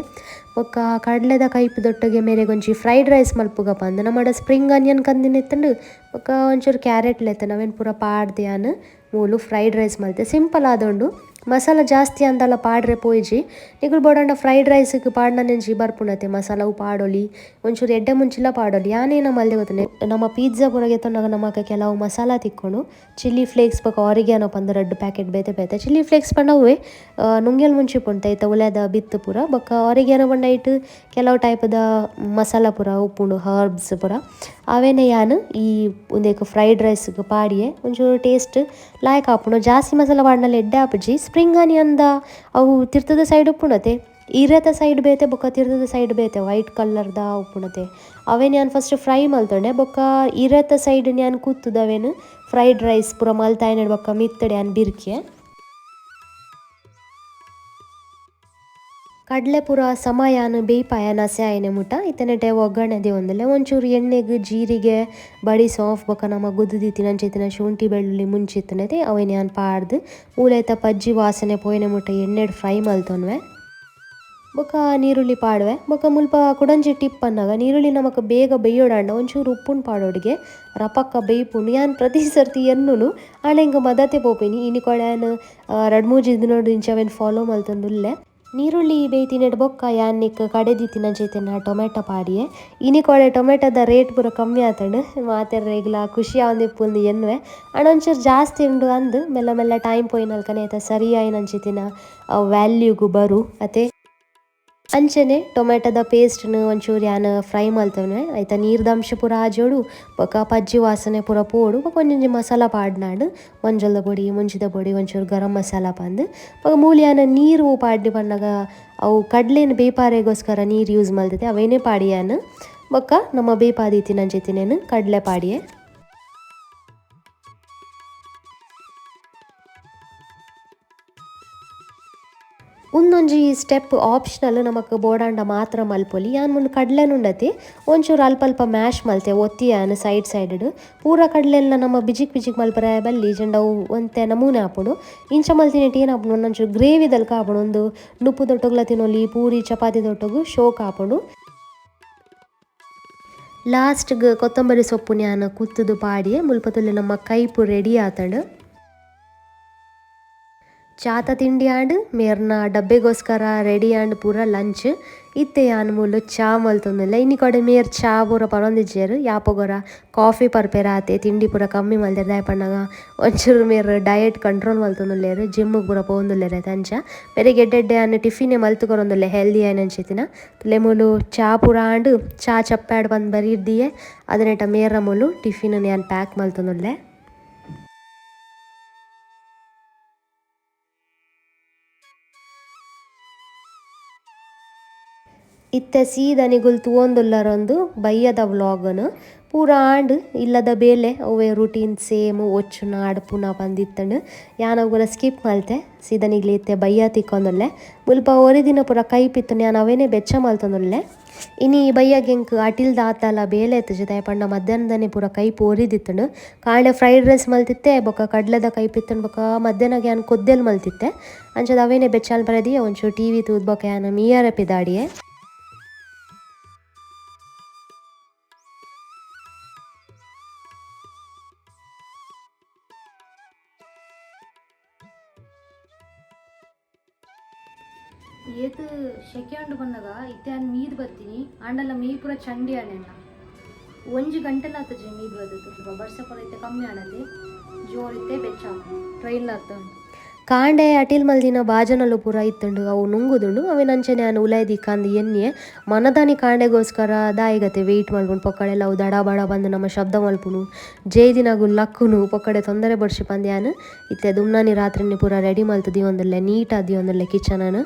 ಬೊಕ್ಕ ಕಡ್ಲೆದ ಕೈಪು ದೊಟ್ಟಗೆ ಮೇರೆಗ್ ಒಂಜಿ ಫ್ರೈಡ್ ರೈಸ್ ಮಲ್ಪುಗ ಪಂದ್ ನಮ್ಮಡ ಸ್ಪ್ರಿಂಗ್ ಆನಿಯನ್ ಕಂದಿನ ಇತ್ತುಂಡು ಬೊಕ್ಕ ಒಂಚೂರು ಕ್ಯಾರೆಟ್ ಲೆತ್ತನ ಅವೆನ್ ಪೂರ ಪಾಡ್ದ್ ಯಾನ್ ಮೂಲು ಫ್ರೈಡ್ ರೈಸ್ ಮಲ್ತೆ. ಸಿಂಪಲ್ ಆದುಂಡು, ಮಸಾಲ ಜಾಸ್ತಿ ಅಂದಲ ಪಾಡ್ರೆ ಪೋಯಿಜಿ. ನಿಕುಲು ಬೋಡಂಡ ಫ್ರೈಡ್ ರೈಸ್ಗ್ ಪಾಡ್ನನೆಂಜಿ ಬರ್ಪುಂಡತೆ ಮಸಾಲ ಅವು ಪಾಡೊಲಿ ಒಂಚೂರು ಎಡ್ಡೆ ಮುಂಚಿಲ ಪಾಡೊಲಿ. ಯಾನೇನ ಮಲ್ದೆ ಗೊತ್ತುಂಡೆ ನಮ್ಮ ಪಿಜ್ಜಾ ಪೂರ ಗೆತೊನ್ನಗ ನಮಕ್ ಕೆಲವು ಮಸಾಲ ತಿಕ್ಕುಂಡು. ಚಿಲ್ಲಿ ಫ್ಲೇಕ್ಸ್ ಬೊಕ್ಕ ಆರಿಗ್ಯಾನೋ ಪಂದ್ ರಡ್ಡ್ ಪ್ಯಾಕೆಟ್ ಬೇತೆ ಬೇತೆ. ಚಿಲ್ಲಿ ಫ್ಲೇಕ್ಸ್ ಪಂಡ ಅವ್ವೆ ನುಂಗೆಲ್ ಮುಂಚಿ ಉಪ್ಪುಂಡು ಐತ ಉಲದ ಬಿತ್ತು ಪೂರ. ಬೊಕ್ಕ ಆರಿಗ್ಯಾನೋ ಪಂಡ ಐಟ್ ಕೆಲವು ಟೈಪ್ದ ಮಸಾಲ ಪೂರ ಉಪ್ಪುಂಡು ಹರ್ಬ್ಸ್ ಪೂರ. ಅವೇನೆ ಯಾನ್ ಈ ಉಂದೆಕ್ ಫ್ರೈಡ್ ರೈಸ್ಗ್ ಪಾಡಿಯೆ ಒಂಚೂರು ಟೇಸ್ಟ್ ಲಾಯ್ಕ್ ಆಪುಂಡು. ಜಾಸ್ತಿ ಮಸಾಲ ಪಾಡ್ನಲ ಎಡ್ಡೆ ಆಪುಜಿ. ಸ್ಪ್ರಿಂಗ್ ಆನಿಯನ್ ದ ಅವು ತಿರ್ತದ ಸೈಡ್ ಉಪ್ಪುಂಡತೆ ಇರೆತ ಸೈಡ್ ಬೇತೆ ಬೊಕ್ಕ ತಿರ್ತದ ಸೈಡ್ ಬೇತೆ ವೈಟ್ ಕಲರ್ ದ ಉಪ್ಪುಂಡತೆ. ಅವೇನ್ ಯಾನ್ ಫಸ್ಟ್ ಫ್ರೈ ಮಲ್ತೊಂಡೆ ಬೊಕ್ಕ ಇರೆತ ಸೈಡ್ ಯಾನ್ ಕುತ್ತುದು ಅವೇನ್ ಫ್ರೈಡ್ ರೈಸ್ ಪೂರ ಮಲ್ತಾಯಿನೆಡ್ ಬೊಕ್ಕ ಮಿತ್ತುಡೆ ಯಾನ್ ಬಿರ್ಕೆ. ಕಡ್ಲೆ ಪೂರ ಸಮ ಯಾನ್ ಬೇಯ್ಪಾಯ ನಸೆ ಆಯಿನೆ ಮುಟ ಇತ್ತನೆಟೆ ಒಗ್ಗರಣೆ ದೀವೊಂದುಲ್ಲೆ. ಒಂಚೂರು ಎಣ್ಣೆಗ್ ಜೀರಿಗೆ ಬಡಿ ಸೋಂಫ್ ಬೊಕ್ಕ ನಮ ಗುದ್ದುದಿತ್ತಿನ ಅಂಚಿತ್ತಿನ ಶುಂಠಿ ಬೆಳ್ಳುಳ್ಳಿ ಮುಂಚಿತ್ತನತೆ ಅವೆನ್ ಯಾನ್ ಪಾಡ್ದ್ ಮೂಲ ಪಜ್ಜಿ ವಾಸನೆ ಪೋಯಿನ ಮುಟ ಎಣ್ಣೆಡ್ ಫ್ರೈ ಮಲ್ತೊನ್ವೆ. ಬೊಕ್ಕ ನೀರುಳ್ಳಿ ಪಾಡುವೆ. ಬೊಕ್ಕ ಮುಲ್ಪ ಕುಡೊಂಜಿ ಟಿಪ್ ಪನ್ನಗ ನೀರುಳ್ಳಿ ನಮಕ್ ಬೇಗ ಬೇಯೋಡಾಂಡ ಒಂಚೂರು ಉಪ್ಪುನ್ ಪಾಡೊಡಿಗೆ ರಪಕ್ಕ ಬೇಯ್ಪುಂಡು. ಯಾನ್ ಪ್ರತಿ ಸರ್ತಿ ಎನ್ನುನು ಆಂಡ ಎಂಕ್ ಮದತೆ ಪೋಪಿನಿ. ಇನಿ ಕೋಡೆ ಯಾನ್ ರಡ್ಡ್ ಮೂಜಿ ದಿನೊಡು ಇಂಚ ಅವೆನ್ ಫಾಲೋ ಮಲ್ತೊಂದುಲ್ಲೆ. ನೀರುಳ್ಳಿ ಬೇಯ್ತಿನೆಡ್ ಬೊಕ್ಕ ಯಾನ್ ನಿಕ್ ಕಡೆದಿತ್ತಿನ ಅಂಚಿತ್ತಿನ ಟೊಮೆಟೊ ಪಾಡಿಯೆ. ಇನಿ ಕೋಡೆ ಟೊಮೆಟೊದ ರೇಟ್ ಪೂರ ಕಮ್ಮಿ ಆತುಂಡು ಮಾತೆರ್ರೆಗ್ಲ ಖುಷಿ ಆವೊಂದಿಪ್ಪುಂದು ಎನ್ನುವೆ. ಆಂಡ ಒಂಚೂರು ಜಾಸ್ತಿ ಉಂಡು ಅಂದ್ ಮೆಲ್ಲ ಮೆಲ್ಲ ಟೈಮ್ ಪೋಯಿನಲ್ಕನೆ ಐತ ಸರಿ ಆಯಿನಂಚಿತ್ತಿನ ವ್ಯಾಲ್ಯೂಗು ಬರು ಅತೆ. ಅಂಚನೆ ಟೊಮೆಟೊದ ಪೇಸ್ಟ್ನ್ ಒಂಚೂರು ಯಾನ್ ಫ್ರೈ ಮಲ್ತೊನ್ವೆ. ಐತ ನೀರ್ದ ಅಂಶ ಪೂರ ಆಜೋಡು ಬೊಕ್ಕ ಪಜ್ಜಿ ವಾಸನೆ ಪೂರ ಪೋಡು. ಬೊಕ್ಕ ಒಂಜೊಂಜಿ ಮಸಾಲ ಪಾಡ್ನಾಂಡ್ ಮಂಜಲ್ದ ಪೊಡಿ ಮುಂಚಿದ ಪೊಡಿ ಒಂಚೂರು ಗರಂ ಮಸಾಲ ಪಂದ್. ಬೊಕ್ಕ ಮೂಲು ಯಾನ್ ನೀರು ಪಾಡ್ನಿ ಪನ್ನಗ ಅವು ಕಡ್ಲೆನ್ ಬೇಪಾರೆಗೋಸ್ಕರ ನೀರು ಯೂಸ್ ಮಲ್ತಿದ್ದೆ ಅವೇನೇ ಪಾಡಿ ಯಾನ್. ಬೊಕ್ಕ ನಮ್ಮ ಬೇಪಾದಿತ್ತಿನ ಅಂಚಿತ್ತಿನೇನ್ ಕಡ್ಲೆ ಪಾಡಿಯೆ. ಉಂದೊಂಜಿ ಸ್ಟೆಪ್ ಆಪ್ಷನಲ್ ನಮಕ್ ಬೋಡಾಂಡ ಮಾತ್ರ ಮಲ್ಪೊಲಿ. ಯಾನ್ ಮೂಲು ಕಡ್ಲೆನ್ ಉಂಡತೆ ಒಂಚೂರು ಅಲ್ಪ ಅಲ್ಪ ಮ್ಯಾಶ್ ಮಲ್ತೆ ಒತ್ತಿ ಯಾನ್ ಸೈಡ್ ಸೈಡ್ ಪೂರ ಕಡ್ಲೆಲ್ಲ ನಮ್ಮ ಬಿಜಿಕ್ ಬಿಜಿಕ್ ಮಲ್ಪರೆ ಬಲ್ಲಿ ಜಂಡ ಅವು ಒಂತೆ ನಮೂನೆ ಆಪುಂಡು. ಇಂಚ ಮಲ್ತಿನೆಟ್ ಏನಾಪುಂಡು ಒಂದೊಂಚೂರು ಗ್ರೇವಿ ದಲ್ಕ ಆಪುಂಡು. ಒಂದು ನುಪ್ಪು ದೊಟ್ಟುಗ್ಲ ತಿನೊಲಿ ಪೂರಿ ಚಪಾತಿ ದೊಟ್ಟುಗು ಶೋಕ್ ಆಪುಂಡು. ಲಾಸ್ಟ್ಗ್ ಕೊತ್ತಂಬರಿ ಸೊಪ್ಪು ಯಾನ್ ಕುತ್ತುದು ಪಾಡಿಯೆ. ಮುಲ್ಪ ತೂಲೆ ನಮ್ಮ ಕೈಪು ರೆಡಿ ಆತಂಡ್. ಚಾತ ತಿಂಡಿ ಆಂಡ್ ಮೇರ್ನ ಡಬ್ಬೆಗೋಸ್ಕರ ರೆಡಿ ಆಂಡ್ ಪೂರ ಲಂಚ್. ಇತ್ತೆ ಯಾನ್ ಮೂಲು ಚಾ ಮಲ್ತೊಂದುಲ್ಲೆ. ಇನಿ ಕೋಡೆ ಮೇರ್ ಚಾ ಪೂರ ಪರೊಂದಿಜ್ಜೆರ್ ಯಾಪೊಗೊರ ಕಾಫಿ ಪರ್ಪೆರ್ ಆತೆ. ತಿಂಡಿ ಪೂರ ಕಮ್ಮಿ ಮಲ್ದೆರ್ ದಾಯೆ ಪನ್ನಗ ಒಂಚೂರು ಮೇರ್ ಡಯಟ್ ಕಂಟ್ರೋಲ್ ಮಲ್ತೊಂದುಲ್ಲೆರ್ ಜಿಮ್ ಪೂರ ಪೋವೊಂದುಲ್ಲೆರ್ ಆತೆ. ಅಂಚ ಮೇರೆಗ್ ಎಡ್ಡೆ ಎಡ್ಡೆ ಯಾನ್ ಟಿಫಿನ್ ಮಲ್ತ್ ಕೊರೊಂದುಲ್ಲೆ ಹೆಲ್ದಿ ಆಯಿನಂಚಿತ್ತಿನ. ತುಲೆ ಮೂಲು ಚಾ ಪೂರ ಆಂಡ್ ಚಾ ಚಪ್ಪಾಡ್ ಪಂದ್ ಬರೀರ್ದಿಯೆ ಅದನೆಟ ಮೇರ್ನ ಮೂಲು ಟಿಫಿನ್ ಯಾನ್ ಪ್ಯಾಕ್ ಮಲ್ತೊಂದುಲ್ಲೆ. ಇತ್ತೆ ಸೀದಾ ನಿಗುಲ್ ತೂವೊಂದುಲ್ಲರೊಂದು ಬಯ್ಯದ ವ್ಲಾಗನು ಪೂರ ಆಂಡ್. ಇಲ್ಲದ ಬೇಲೆ ಅವೇ ರೂಟೀನ್ ಸೇಮ್ ಒಚ್ಚುನ ಅಡ್ಪುನ ಪಂದಿತ್ತಂಡು. ಯಾನ್ ಅವುಲ ಸ್ಕಿಪ್ ಮಲ್ತೆ. ಸೀದಾ ನಿಗ್ಲೆ ಇತ್ತೆ ಬಯ್ಯ ತಿಕ್ಕೊಂದುಲ್ಲೆ. ಮುಲ್ಪ ಒರಿ ದಿನ ಪೂರ ಕೈಪಿತ್ತುಂಡು, ಯಾನ್ ಅವೇನೆ ಬೆಚ್ಚ ಮಲ್ತೊಂದುಲ್ಲೆ. ಇನಿ ಬಯ್ಯಗ್ ಎಂಕ್ ಅಟಿಲ್ದ ಆತಲ ಬೇಲೆ ಇತ್ತುಜಿ, ದಾಯೆ ಪಂಡ ಮಧ್ಯಾಹ್ನದನೆ ಪೂರ ಕೈಪು ಒರಿದಿತ್ತುಂಡು. ಕಾಂಡೆ ಫ್ರೈಡ್ ರೈಸ್ ಮಲ್ತಿತ್ತೆ, ಬೊಕ್ಕ ಕಡ್ಲೆದ ಕೈಪಿತ್ತುಂಡು, ಬೊಕ್ಕ ಮಧ್ಯಾಹ್ನಗ್ ಯಾನ್ ಕೊದ್ದೆಲ್ ಮಲ್ತಿತ್ತೆ. ಅಂಚದ ಅವೇನೆ ಬೆಚ್ಚ ಮಲ್ಪರೆ ಒಂಚೂರು ಟಿವಿ ತೂದು ಬೊಕ್ಕ ಯಾನ್ ಮೀಯರೆ ಪಿದಾಡಿಯೆ. ಏತ್ ಶೆಕೆ ಉಂಡು ಬನ್ನಗ ಇತ್ತೆ ಯಾನ್ ಮೀದ್ ಬತ್ತೀನಿ. ಆಂಡಲ ಮೀ ಪೂರ ಚಂಡಿ ಆಂಡೆನ. ಒಂಜಿ ಗಂಟೆಲ ಆತುಜಿ ಮೀದ್ ಬತ್ತುದು. ಬರ್ಸ ಪೂರ ಇತ್ತೆ ಕಮ್ಮಿ ಆಂಡತೆ, ಜೋರ್ ಇತ್ತೆ ಬೆಚ್ಚ ಟ್ರೈನ್ ಆತ. ಕಾಂಡೆ ಅಟಿಲ್ ಮಲ್ದಿನ ಬಾಜನಲು ಪೂರ ಇತ್ತುಂಡು, ಅವು ನುಂಗುದುಂಡು. ಅವೇನ್ ಅಂಚನೆ ಯಾನ್ ಉಲಾಯಿ ದಿಕ್ಕಾಂದು ಎನ್ನಿಯೆ. ಮನದಾನಿ ಕಾಂಡೆಗೋಸ್ಕರ ದಾಯಿಗತೆ ವೆಯ್ಟ್ ಮಲ್ಪುನು, ಪೊಕ್ಕಡೆಲ್ಲ ಅವು ದಡ ಬಡ ಬಂದು ನಮ್ಮ ಶಬ್ದ ಮಲ್ಪುನು, ಜೇದಿನಗು ಲಕ್ಕುನು, ಪೊಕ್ಕಡೆ ತೊಂದರೆ ಬಡ್ಸಿ ಪಂದ್ ಯಾನ್ ಇತ್ತೆ ದುಮ್ನಾನಿ ರಾತ್ರಿನಿ ಪೂರ ರೆಡಿ ಮಲ್ತು ದೀವೊಂದುಲ್ಲೆ, ನೀಟ್ ದೀವೊಂದುಲ್ಲೆ ಕಿಚನನ್.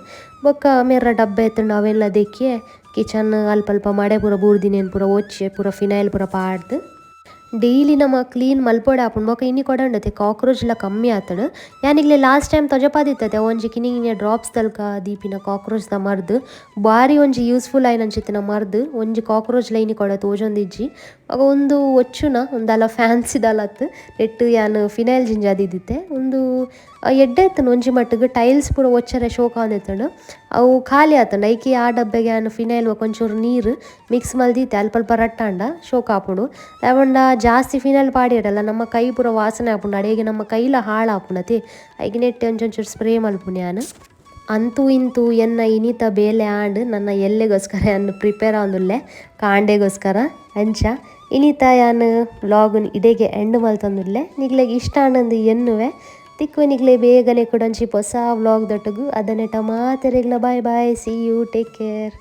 ಬೊಕ್ಕ ಮೇರ್ರ ಡಬ್ಬೆ ಇತ್ತುಂಡು, ಅವೆಲ್ಲ ದೆಕ್ಕಿಯೆ. ಕಿಚನ್ ಅಲ್ಪ ಅಲ್ಪ ಮಡೆ ಪೂರ ಬೂರ್ದಿನೇನು ಪೂರ ಒಚ್ಚೆ ಪೂರ ಫಿನೈಲ್ ಪೂರ ಪಾಡ್ದು ಡೈಲಿ ನಮ ಕ್ಲೀನ್ ಮಲ್ಪೊಡೆ ಆಪುಂಡು. ಬೊಕ್ಕ ಇನಿ ಕೊಡಂಡತೆ ಕಾಕ್ರೋಚ್ಲ ಕಮ್ಮಿ ಆತಂಡು. ಯಾನಿಗ್ಲೆ ಲಾಸ್ಟ್ ಟೈಮ್ ತೊಜಪಾದಿತ್ತತೆ ಒಂಜಿ ಕಿನಿ ಕಿನ್ಯ ಡ್ರಾಪ್ಸ್ ತಲ್ಕ ದೀಪಿನ ಕಾಕ್ರೋಚ್ ದ ಮರ್ದ್, ಬಾರಿ ಒಂಜಿ ಯೂಸ್ಫುಲ್ ಆಯಿನಂಚಿತ್ತಿನ ಮರ್ದ್. ಒಂಜಿ ಕಾಕ್ರೋಚ್ ಲ ಇನಿ ಕೊಡ ತೋಜೊಂದಿಜ್ಜಿ. ಬೊಕ ಉಂದು ಒಚ್ಚುನ ಉಂದಲ ಫ್ಯಾನ್ಸಿ ದಾಲತ್ ನೆಟ್ಟ್ ಯಾನ್ ಫಿನೈಲ್ ಜಿಂಜಾದಿತ್ತೆ. ಉಂದು ಎಡ್ಡೆ ಇತ್ತುಂಡು ಒಂಜಿ ಮಟ್ಟಿಗೆ. ಟೈಲ್ಸ್ ಪೂರ ಒಚ್ಚರೆ ಶೋಕ್ ಆವೊಂದಿತ್ತುಂಡು, ಅವು ಖಾಲಿ ಆತುಂಡು. ಐಕೆ ಆ ಡಬ್ಬೆಗೆ ಯಾನ್ ಫಿನೈಲ್ ಬೊಕ ಒಂಚೂರು ನೀರು ಮಿಕ್ಸ್ ಮಲ್ದಿತ್ತೆ. ಅಲ್ಪ ಅಲ್ಪ ರಟ್ಟಾಂಡ ಶೋಕ್ ಆಪುಂಡು. ದಾಯೆ ಪಂಡ ಜಾಸ್ತಿ ಫಿನೈಲ್ ಪಾಡಿಯೆಡಲ ನಮ್ಮ ಕೈ ಪೂರ ವಾಸನೆ ಆಪುಂಡು, ಅಡೆಗೆ ನಮ್ಮ ಕೈಲ ಹಾಳಾಪುಂಡು ಅತೆ. ಐಕ್ ನೆಟ್ಟೆ ಒಂಚೊಂಚೂರು ಸ್ಪ್ರೇ ಮಲ್ಪುನು ಯಾನ್. ಅಂತೂ ಇಂತೂ ಎನ್ನ ಇನಿತ ಬೇಲೆ ಆಂಡ್. ನನ್ನ ಎಲ್ಲೆಗೋಸ್ಕರ ಯಾನ್ ಪ್ರಿಪೇರ್ ಆವೊಂದುಲ್ಲೆ ಕಾಂಡೆಗೋಸ್ಕರ. ಅಂಚ ಇನಿತ ಯಾನ್ ವ್ಲಾಗ್ ಇಡೆಗೆ ಎಂಡ್ ಮಲ್ತೊಂದುಲ್ಲೆ. ನಿಗ್ಲೆಗ್ ಇಷ್ಟ ಆಂಡಂದು ಎನ್ನುವೆ. ತಿಕ್ಕು ನಿಗ್ಲೆ ಬೇಗನೆ ಕುಡೊಂಜಿ ಹೊಸ vlog ದೊಟ್ಟುಗು. ಅದನೆಟ ಮಾತೆರೆಗ್ಲ bye bye, see you, take care.